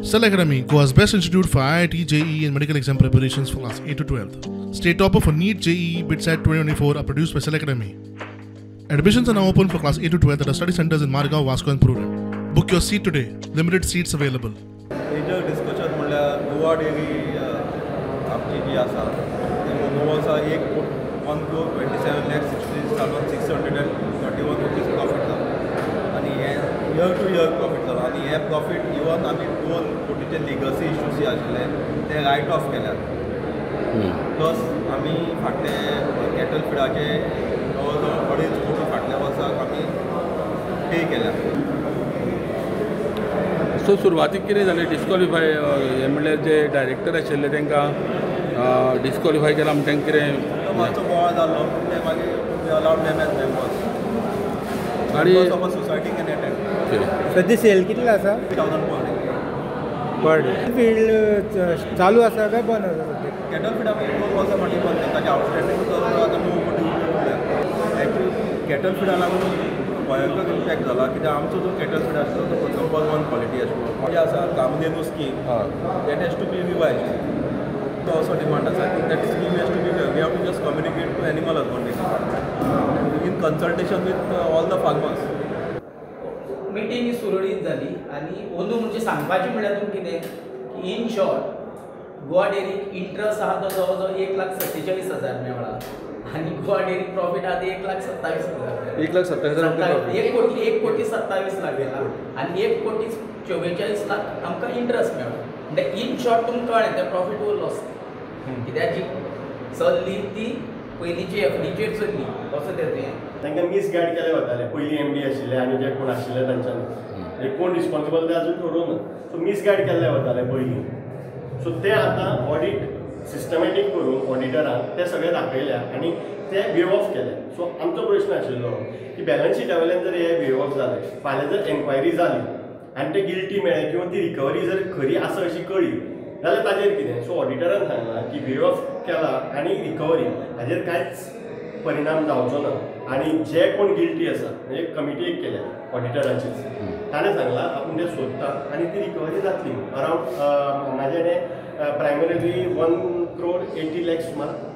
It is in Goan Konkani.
Cell Academy, Goa's best institute for IIT, JEE and medical exam preparations for class 8 to 12. State topper for NEET, JEE, BITSAT 2024 are produced by Cell Academy. Admissions are now open for class 8 to 12 at our study centers in Margao, Vasco and Purulem. Book your seat today. Limited seats available. Major discussion म्हणल्यार गोवा डेअरी आमची जी आसा ती अंदू वर्सा एक 1,27,60,631 rupees profit जालो आनी हें इयर टू इयर प्रॉफीट जालो आनी हें प्रॉफीट इवन आमी 2 कोटीचे लिगसी इश्यूज जे आशिल्ले ते रायट ऑफ केल्यात. प्लस आमी फाटले कॅटल फिडाचे जवळ जवळ 2.5 कोटी फाटल्या वर्साक आमी पे केल्यात. सो सुरवातीक कितें जालें, डिस्कॉलिफाय हें म्हणल्यार जे डायरेक्टर आशिल्ले तांकां डिस्कॉलिफाय केला म्हण तांकां कितें मातसो बोवाळ जालो पूण ते मागीर अलावड देम एज मेंबर्स आनी सोसायटी can attend. सद्या सेल कितले आसा? 2,400 पर डे. फील्ड चालू आसा काय बंद आसा सद्या? कॅटल फीड आमी 2 वर्सां फाटीं बंद केलें, ताचे आवटस्टँडींग आतां 9 कोटी रुपया उरल्या. एक्चुअली कॅटल फिडा लागून भयंकर इम्पॅक्ट जाला कित्याक आमचो जो कॅटल फीड आसलो तो नंबर 1 क्वॉलिटी आशिल्लो. जे आसा Kamdhenu scheme that has to be revise. तो असो डिमांड आसा की that scheme has to be, we have to just communicate to animal husbandry in consultation with all the farmers. Meeting ही सुरळीत जाली आनी अंदू म्हणजे सांगपाचें म्हणल्यार तुमकां कितें की इन शॉर्ट गोवा डेअरीक इंट्रस्ट आहा तो जवळ जवळ 1,47,000 मेळ्ळा आनी गोवा डेअरीक प्रॉफीट आहा ते 1,27,000. 1,27,000 1,27,00,000 गेला आनी 1,44,00,000 आमकां इंट्रस्ट मेळ्ळा. म्हणल्यार इन शॉर्ट तुमकां कळ्ळें तें प्रॉफीट वो लॉस, कित्याक जी चल्ली ती पयलींची एफडीचेर चल्ली असो तें तांकां मिसगायड केले वताले. पयलीं एम डी आशिल्ले आनी जे कोण आशिल्ले तांच्यांनी कोण रिस्पॉन्सिबल ते अजून ठरोवना, सो मिसगायड केल्ले वताले पयलीं. सो ते आतां ऑडीट सिस्टमॅटीक करून ऑडिटरान ते सगळे दाखयल्या आनी ते वेव ऑफ केले. सो आमचो प्रश्न आशिल्लो की बॅलन्स शिटा वयल्यान जर हे वेव ऑफ जाले, फाल्यां जर एन्क्वायरी जाली आनी ते गिल्टी मेळ्ळे किंवा ती रिकवरी जर खरी आसा अशी कळ्ळी जाल्यार ताजेर कितें? सो ऑडिटरान सांगलां की वेव ऑफ केला आनी रिकवरी हाजेर कांयच परिणाम जावचो ना आनी जे कोण गिल्टी आसा म्हणजे कमिटी एक केल्या ऑडिटराचीच, ताणें सांगलां आपूण ते सोदता आनी ती रिकवरी जातली. अरावंड म्हाजें प्रायमरीली 1,80,00,000 सुमार आसा.